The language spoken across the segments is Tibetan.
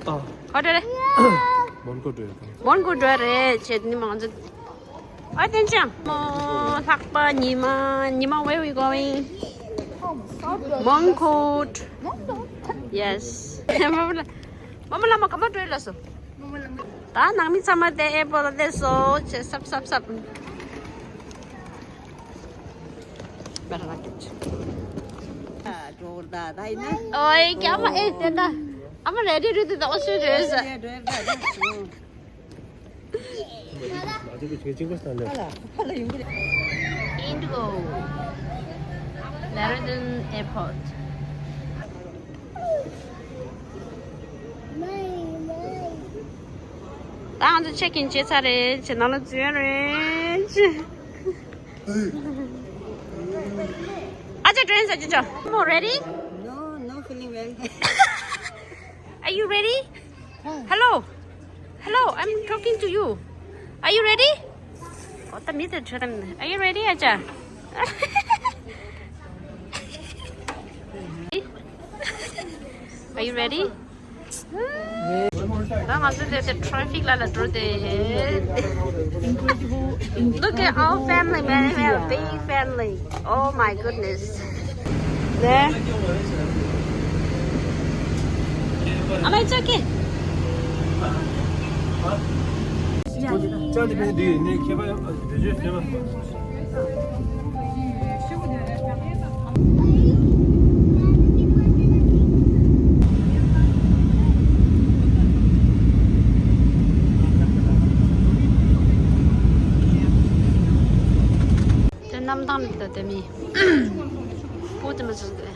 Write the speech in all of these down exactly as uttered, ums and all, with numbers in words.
ཨ། ག་འགྲོ་རེད། མོན་གྷོ་འགྲོ་ཡ་དང་། མོན་གྷོ་འགྲོ་རེད་བྱས་ནི་མང་ཚོ། ཨ་བསྟན་ཅང་། མོ་ལྷག་པ་ཉི་མ། ཉི་མ། Where we going? Home. South. Mongkot. Yes. མོ་མོ་ལ་མོ་མོ་ལ་མ་ག་མ་འགྲོ་ལ་སོ། ད་ནང་མི་ཚང་མ་དེ་ཨེ་པོ་ལ་དེ་སོ་ཆེ་སབ་སབ་སབ། Better not get you. ཨོའི་ཀྱ་མ་ཨེ་དེ་ད། ཨ་མ་རེ་ཌི་རེ་ཌི་ད་ཨོ་སི་ཊེ་ལི་ཡ་ས། Indigo. Narradiddle Airport. ད་ང་ཚོ་ཆེག་ཨིན་བྱས་ཚར་རེད། ཆེ་ནང་ལ་འཛུལ་ཡ་རེད། ཨ་ཅག་ཌི་རེན་ས་ཅི་ཅོ། Come on, ready? No, no feeling well. Are you ready? Hello. Hello, I'm talking to you. Are you ready? ཨོ་ད་མི་དེ་ཁྱོད་རང་། Are you ready, ཨ་ཅག? Are you ready? ད་ང་ཚོ་དེ་དེ་ཊེ་ཕིག་ལ་ལ་འགྲོ་དེ། Look at our family, man. We have a big family. Oh my goodness. There. Ama, it's okay. དེ་གནམ་ཐང་ལ་དེ་མི་པོ་དེ་མི་ཚོ་དེ།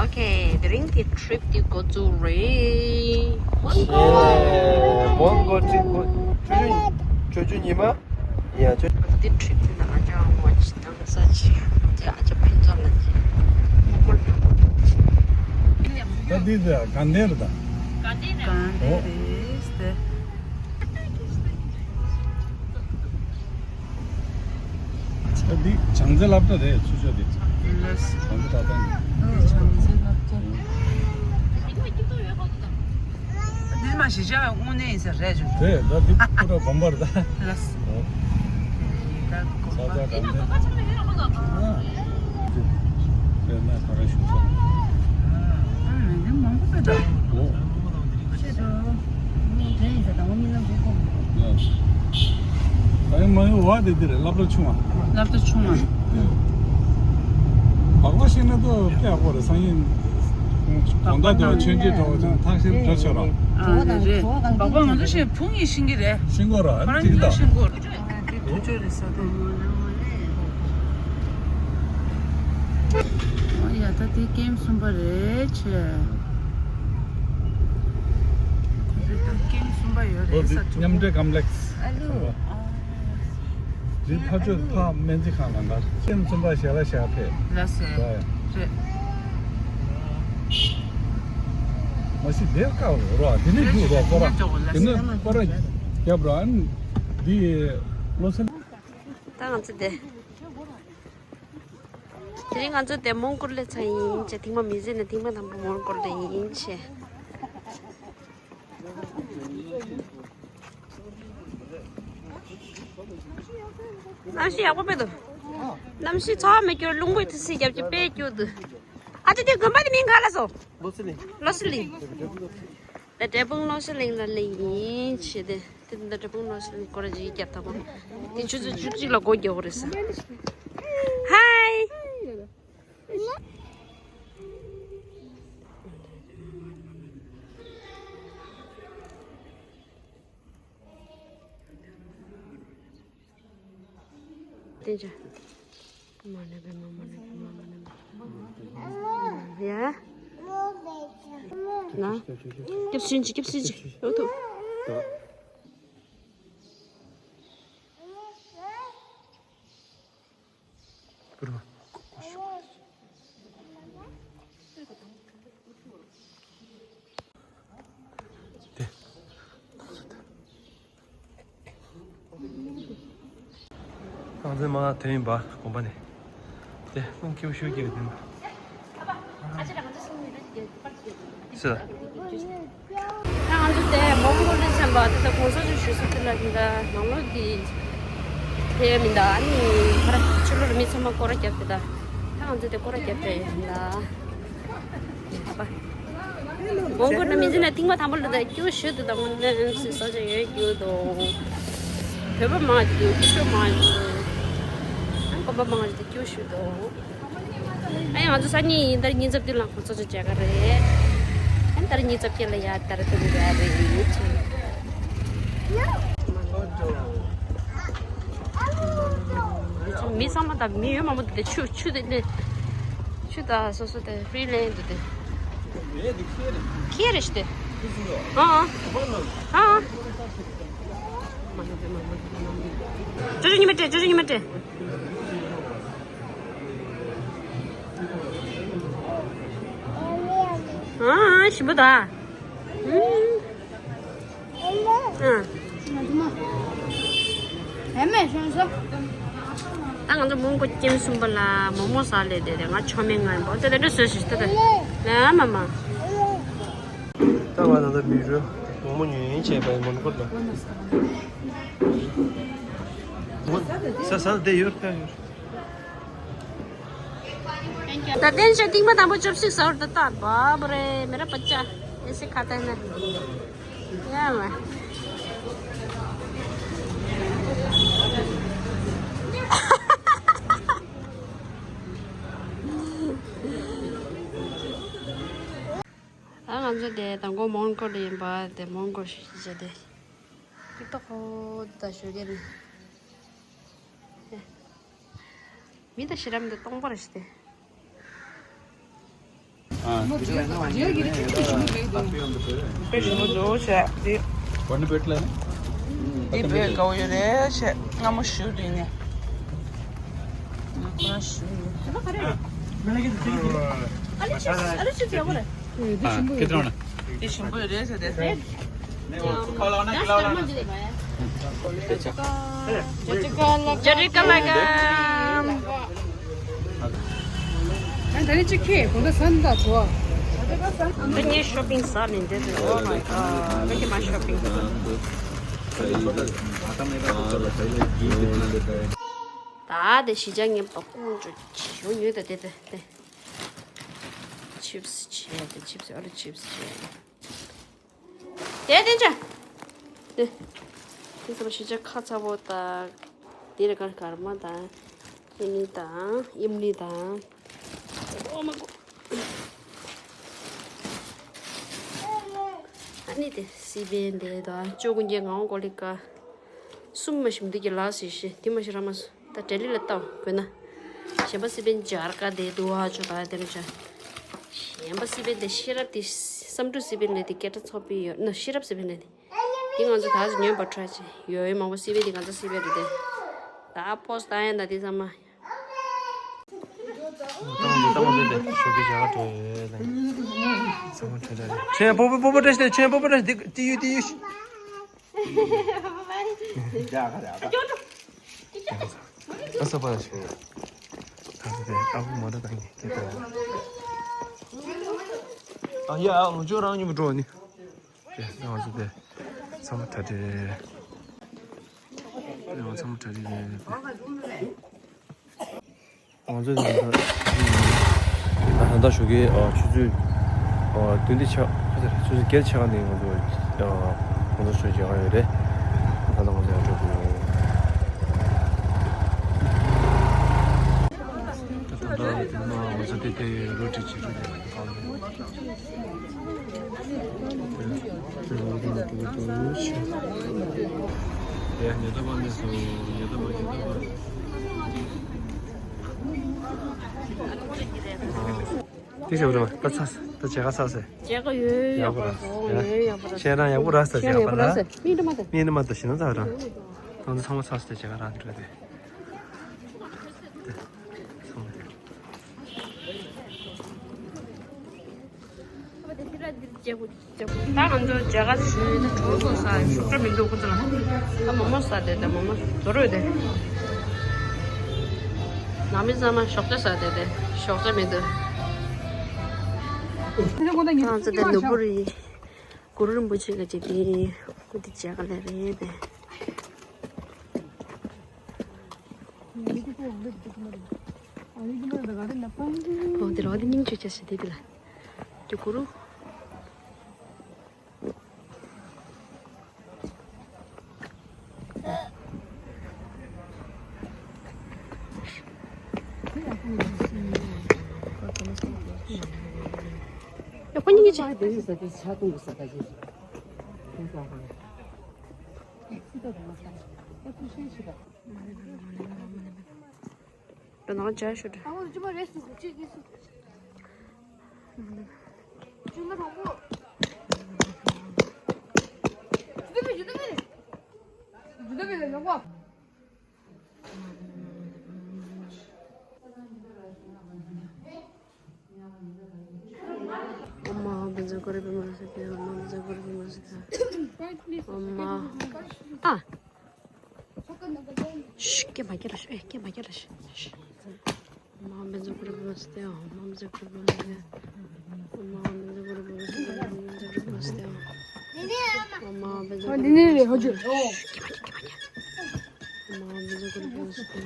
Okay, དེ་རིང་གི་ཊི་རིབ་འདི་འགོ་བཙུགས་རེད། མོན་གྷོ། མོན་གྷོ་ཊི་རིབ་འགོ། ཆོས་ཆོས་ཉི་མ། ཡ་ཆོས། འདི་ཊི་རིབ་འདི་ནང་ང་ཅག་ཝ་ཆི་བཏང་ས་ཅིག་ཅག་ཅག་ཕུན་ཚོགས་ལ་ཅིག་ད་འདི་ད་དགའ་ལྡན་རེད་ད། དགའ་ལྡན་རེད། དགའ་ལྡན་རེད་ཟེར། ད་འདི་བྱང་རྩེ་སློབ་གྲྭ་རེད། ཚུར་ཕྱོགས་འདི། ལགས། བྱང་རྩེ་སློབ་གྲྭ། འདི་བྱང་རྩེ་སློབ་གྲྭ། འདི་མ་གཞི་བྱ་བའི་དངོས་གནས་ཡིན་ས་རེད་བྱུང་། རེད། ད་འདི་ཁོ་ར་དགོན་པ་རེད་ད། ལགས། ཨོ། ད་དགོན་པ། ས་ཆ་དགའ་ལྡན། ཨ། དཔེར་ན་ག་རེ་ཞུ་ཆོག་ཨ། མི་མང་པོ་ད། ཨོ། ཤེས་སོང་། ད་ཡང་མ་ཡོང་བ་དེ་འདི་རེད། སློབ་གྲྭ་ཆུང་བ། སློབ་གྲྭ་ཆུང་བ། སྦག་སྦག་ཤེས་ན་ཏོ་དཔེ་ཡག་པོ་རེད། སང་ཉིན་དགོང་དག་ཏུ་མཆོད་མཇལ་འགྲོ་བ་ཅིག་ཐག་ཤེས་འགྲོ་ཆོག་ར། ཨ་རེད་རེད། སྦག་སྦག་ང་ཚོ་ཤེས་ཕུང་ཡིན་ཤེས་ཀྱི་རེད། ཤེས་ཀྱི་རེད། ཁོ་རང་ཉིད་ལ་ཤེས་ཀྱི་རེད། དེ་དུས་ཚོད་རེད་ས་དེ། ཨ་ཡ་ད་དེ་ཀེམ་གསུམ་པ་རེད་ཆེ། ཁོ་ཚོས་ད་ཀེམ་གསུམ་པ་ཡོད་རེད་ས། མཉམ་འབྲེལ་ཀམ་ལེགས། ཨ་ལུ། འདི་ཕ་ཆོས་ཕ་སྨན་རྩིས་ཁང་ལ་འགའ་ཁྱེད་ཚོ་པ་ཞལ་ལག་བཞག་ཕེབས། ལགས་སེ། རེད། མ་གཞི་དེར་བཀག་རོགས་རོགས་དེ་ནས་རྒྱུག་རོགས་སྐོར་ར། དེ་ནས་སྐོར་ར་རྒྱབ་ར། འདི་བློ་སེང་། ད་ང་ཚོ་དེ། དེ་རིང་ང་ཚོ་དེ་མོན་གྷོ་སླེབས་ཚར་ཡིན་ཅེ། ཐེངས་མ་མི་ཟེར་ན་ཐེངས་མ་དང་པོ་མོན་གྷོ་སླེབས་ཡིན་ཅེ། གནམ་གཤིས་ཡག་པོ་དཔེ་འདུག་གནམ་གཤིས་ཚ་བ་མེད་རྒྱུ་རླུང་བུ་ཏི་སི་རྒྱབ་ཀྱི་དཔེ་སྐྱིད་འདུག་ཨ་ཅེ་དེ་དགོན་པ་དེ་མིང་ག་ལ་སོ། བློ་གསལ་གླིང་། བློ་གསལ་གླིང་། ད་འབྲས་སྤུངས་བློ་གསལ་གླིང་ལ་སླེབས་ཡིན་ཞེས་ཏེ། དེ་འདི་འབྲས་སྤུངས་བློ་གསལ་གླིང་སྐོར་ར་ཅིག་རྒྱབ་ཐུབ་བམ། དེ་ཆུ་ཚོད་བཅུ་གཅིག་ལ་སྒོ་རྒྱག་གི་རེད་ས། ཧའི། དེ་འདྲ། མ་ནེ་བེ་མ་མ་ནེ་བེ་མ་མ་ནེ་བེ། ཡ། ན། སྐྱབས་སུ་མཆི། སྐྱབས་སུ་མཆི། ཨོ་ཐུ། ཏང་ཙེ་མ་ཐོན་ཡིན་པ་དགོན་པ་ནས། དེ་རླུང་ཁེའུ་ཤུ་ཁེའུ་དེ་ནས། སི། ད་ང་ཚོ་དེ་མོན་གྷོ་ལ་འཚམས་པ་དེ་ད་གོང་ས་མཆོག་ཞུ་ས་དེ་ལ་ཡིན་ད་ནང་ལོགས་དེ་ཕེབས་ཡ་མིན་ད། ཨ་ནི་ཁ་ར་ཕྱི་ལོགས་ལ་མི་ཚང་མ་སྐོར་ར་བརྒྱབ་དེ་ད། ད་ང་ཚོ་དེ་སྐོར་ར་བརྒྱབ་དེ་ཡིན་ད། མོན་གྷོ་ནས་མི་འཛིན་ན་ཐེངས་མ་དང་པོ་ལ་ད་སྐྱིད་པོ་ཞེ་དྲག་འདུག་དངོས་གནས་སོ་སོ་ཅིག་ཡོད་སྐྱིད་པོ་འདུག་བོད་པ་མང་ཅིག་འདུག་སྐྱིད་ཤོས་མང་ཅིག་འདུག་ཨ་དགོན་པ་མང་ཅིག་འདུག་སྐྱིད་ཤོས་འདུག་ཨ་ཡང་ང་ཚོ་སང་ཉིན་ཡིན་ད་རེས་ཉིན་རྩ་བདུན་ལ་གོ་ཚོགས་ཅིག་མཇལ་ག་རེད། ཨ་ད་རེས་ཉིན་རྩ་བརྒྱད་ལ་ཡར་ད་རེས་ཐུག་གི་རེད་ཡིན་ཅིག་མི་ཚང་མ་ད་མི་ཡོད་མང་པོ་འདུག་དེ་ཆུ་ཆུ་དེ་ནས་ཆུ་ད་སོ་སོ་དེ་ཧྥི་རི་ལེན་འདུག་དེ། ཁྱེད་རེ་ཞིག་དེ། ཨ་ཨ། ཨ་ཨ། ཅོ་ཅོ་ཉི་མ་སྤྲད། ཅོ་ཅོ་ཉི་མ་སྤྲད། ཨ་ཨ། ཞིམ་པོ་ད། ཨུམ། ཨ། ཨེ་མེ་ཤོན་སོ། ད་ང་ཚོ་མོན་གྷོ་ཀེམ་གསུམ་པ་ལ་མོག་མོག་ཟ་ལས་དེ་རེད། ང་ཆོ་མེད་ང་ཡིན་པ་དེ་དེ་འདྲ་བཟོས་ཤིག་ད་དེ་ལ་མ་མ། ད་ང་ད་ལྟ་མི་རོ་མོག་མོག་ཉོས་ཡིན་བྱས་པའི་མོན་གྷོ་ལ། ཟ་ཟ་དེ་ཡོད་ད་ཡོད། ད་ཏན་ཅན་རྟིང་མ་དང་པོ་ཅོབ་སི་ཟ་བར་ད་ལྟ་བབ་རེ་མེ་ར་པ་ཅ་ཨེ་སི་ཁ་ཏན་ན་ཡ་མ། ཨ་ང་ཚོ་དེ་དང་པོ་མོན་གྷོ་ལ་ཡིན་པ་དེ་མོན་གྷོ་ཞིག་བྱས་ཏེ། ཀི་ཏོ་ཧོ་ད་ཞོ་གེ་ནི། མི་ད་ཤི་རམ་དེ་སྟོང་པ་རེ་ཞིག་སྟེ། དཔེ་ཞིམ་པོ་འདུག་བྱས་ཏེ། འདི་བོད་དགའ་བོ་ཡོད་རེད་བྱས་སྔ་མོ་ཞུ་དུས་ནས། ང་ཁོ་རང་ཞུ་ཡོད། ཁེ་ཏྲོ་ན། འདི་ཞིམ་པོ་ཡོད་རེད་བྱས་ཏེ། ཇ་རི་ཀ་ལ་ཀམ། ཨ་ད་ནི་ཅིག་ཁེ་གོ་ད་སན་ད་ཚོ། ད་ངས་ཤོ་པིང་ཟ་ནས་འདི་ཚོ། Oh my god, look at my shopping. ད་དེ་གཞིས་ཆགས་ངན་པ་ཀུན་འགྲོ་ཞོ་ཉོས་ད་དེ་དེ་དེ། ཆིབས་སི་བྱས་དེ་ཆིབས་སི་ཨ་རུ་ཆིབས་སི་བྱས། དེ་དེ་ཅ། དེ། དེ་ཚོ་ཞིག་ཅ་ཁ་ཚ་པོ་དང་། དེ་རེ་གར་གར་མ་དང་། ཧེ་ནི་དང་། ཨིམ་ལི་དང་། ཨོ་མ་གོ། ཨ་ནི་དེ་སི་པན་དེ་དང་ཅོ་ཀུན་གྱི་ངའོ་གོ་ལི་ཀ། གསུམ་མ་ཞིམ་དུས་ཀྱི་ལག་སི་ཤི་དེ་མ་ཤི་ར་མ་སུ། ད་ཏྲེ་ལི་ལ་ལྟ་དགོས་ན། གཞན་པ་སི་པན་སྦྱར་ཀ་དེ་འདུག་ཨ་ཅོ་ད་དེ་རུ་ཅ། གཞན་པ་སི་པན་དེ་ཤེས་རབ་དེ་བསམ་འགྲུབ་སི་པན་ལས་དེ་སྐད་གྲགས་ཚོགས་པའི་ཡོད་ན་ཤེས་རབ་སི་པན་ལས་དེ། དེ་ང་ཚོ་ད་ཅི་ཉོས་པ་ཁྲ་ཅི་ཡོད་ཡོད་མང་པོ་སི་པན་དེ་ང་ཚོ་སི་པན་རེད་དེ། ད་ཕོ་སི་ད་ཡན་ད་དེ་ཚང་མ། ཏང་ཏང་ཏང་ཏང་ཞོགས་ཀྱི་ཇ་ག་འགྲོ་ཡོད་དང་། ཚང་མ་ཁྲ་ཁྲ་རེད། ཆེན་པོ་པོ་པོ་པོ་བཀྲ་ཤིས་བདེ་ལེགས། ཆེན་པོ་པོ་བཀྲ་ཤིས་བདེ་ལེགས། དེ་ཡོད་དེ་ཡོད། ཨ་ས་པ་ཞིག་ཨ་ས་པ་ཨ་བུ་མ་ར་དང་གི་སྐད་དང་། ཨ་ཡ་ཨ་ངོ་ཅོ་རང་ཉུ་མི་འགྲོ་ནི། དེ་ང་ཚོ་དེ་ཚང་མ་གྲ་སྒྲིག་རེད། ང་ཚང་མ་གྲ་སྒྲིག་རེད། ང་ཚོ་ད་ད་ལྟ་ཞོགས་ཀའི་ཆུ་ཚོད་བདུན་དེ་ཆགས་ཆུ་ཚོད་བརྒྱད་ཆགས་ནས་ང་ཚོ་ང་ཚོ་ཆུ་ཚོད་བརྒྱ་ཡོད་རེད། ད་ལྟ་ང་ཚོ་ཡར་འགྲོ་དགོས་ཡོད། ད་ལྟ་ང་ཚོ་དེ་དེ་རོ་ཏི་ཅི་རོ་ཏི། ཡ་ཉེ་ད་པ་ནས་སོ་ཉེ་ད་པ་ཉེ་ད་པ། ཅི་བྱེད་པ་རེད། ད་ཚར་ད་མཇལ་ཁ་ཚར་ཟེར། མཇལ་ཁ་ཡོད་ཡག་པོ་ར་སོང་། ཡོད་ཡག་པོ་ར། ཁྱེད་རང་ཡག་པོ་ར་ཟེར། མཇལ་ཁ་ལ་མིག་འདྲ་མ་ད། མིག་འདྲ་མ་ད་ཞིག་ན་ད་རང་ད་ཚང་མ་ཚར་ཟེར། མཇལ་ཁ་རང་འགྲོ་དེ། ད་ང་ཚོ་མཇལ་ཁ་ཞུས་ཏེ་གྲོངས་སོང་ས། ཞོགས་ཇ་མི་འདུག་ཁོ་ཚོ་ལ། ད་མོག་མོག་ཟ་དེ་ད་མོག་མོག་དོ་རོས་དེ། ནང་མི་ཚང་མ་ཞོགས་ཇ་ཟ་དེ་དེ་ཞོགས་ཇ་མི་འདུག་ང་ཚོ་དེ་ནུ་བོ་རི་གུ་རུ་རིན་པོ་ཆེ་ག་ཅིག་དེ་ཁོ་དེ་མཇལ་ཁ་ལ་རེད་དེ། འོ་དེ་ལ་འོ་དེ་སྙིང་བཅོས་བྱ་ཞིག་དེ་དེ་ལ་ཀྱི་གུ་རུ། ཡ་ཁོ་གཉིས་ཀྱི་ཆ། ད་ནང་བྱ་ཤོད་དྲ། ཨ་མ་ཅི་མ་རེད་སུ་ཅི་གི་སུ། ཅུང་ན་དང་པོ། ཇུ་དུ་མི་ཇུ་དུ་མི་རེད། ཇུ་དུ་མི་རེད་ལོག་པ། ཨོཾ་མ་ཧཱ་བཛྲ་གུ་རུ་བི་མ་སི་ཏེ། ཨོཾ་མ་ཧཱ་བཛྲ་གུ་རུ་བི་མ་སི་ཏེ། ཨོཾ་མ་ཧཱ། ཨ། ཤི་ཀེ་མ་ཀེ་ར་ཤི། ཨེ་ཀེ་མ་ཀེ་ར་ཤི། ཨོཾ་མ་ཧཱ་བཛྲ་གུ་རུ་བི་མ་སི་ཏེ། ཨོཾ་མ་ཧཱ་བཛྲ་གུ་རུ་བི་མ་སི་ཏེ། ཨོཾ་མ་ཧཱ་བཛྲ་གུ་རུ་བི་མ་སི་ཏེ། ཨོཾ་མ་ཧཱ་བཛྲ་གུ་རུ་བི་མ་སི་ཏེ། ཨོཾ་མ་ཧཱ་བཛྲ་གུ་རུ་བི་མ་སི་ཏེ། ཨོཾ་མ་ཧཱ་བཛྲ་གུ་རུ་བི་མ་སི་ཏེ། ཨོཾ་མ་ཧཱ་བཛྲ་གུ་རུ་བི་མ་སི་ཏེ། ཨོཾ་མ་ཧཱ་བཛྲ་གུ་རུ་བི་མ་སི་ཏེ།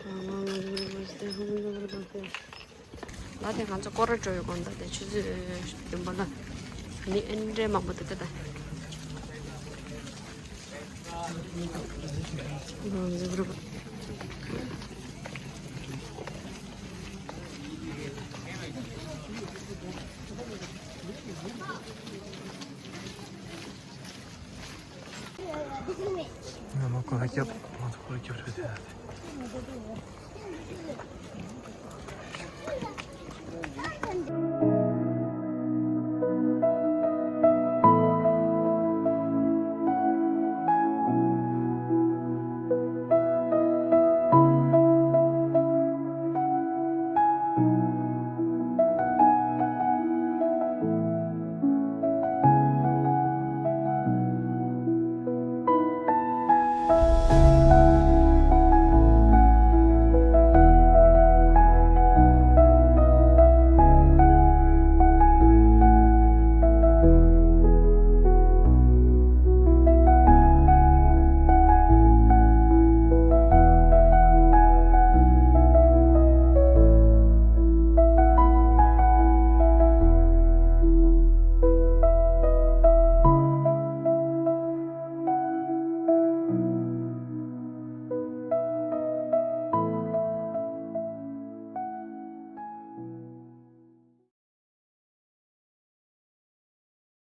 ཨོཾ་མ་ཧཱ་བཛྲ་གུ་རུ་བི་མ་སི་ཏེ། ལ་དེ་ང་ཚོ་སྐོར་ར་འགྲོ་ཡོད་དགོངས་དག་དེ་ཆུ་ཚོད་བདུན་པ་ལ་མི་ཨེ་འདྲའི་མང་པོ་འདུག་ད་ལྟ། ང་མ་ཁོ་ལ་སྐྱབས། ང་ཚོ་ཁོ་ལ་སྐྱབས་རེད་དེ།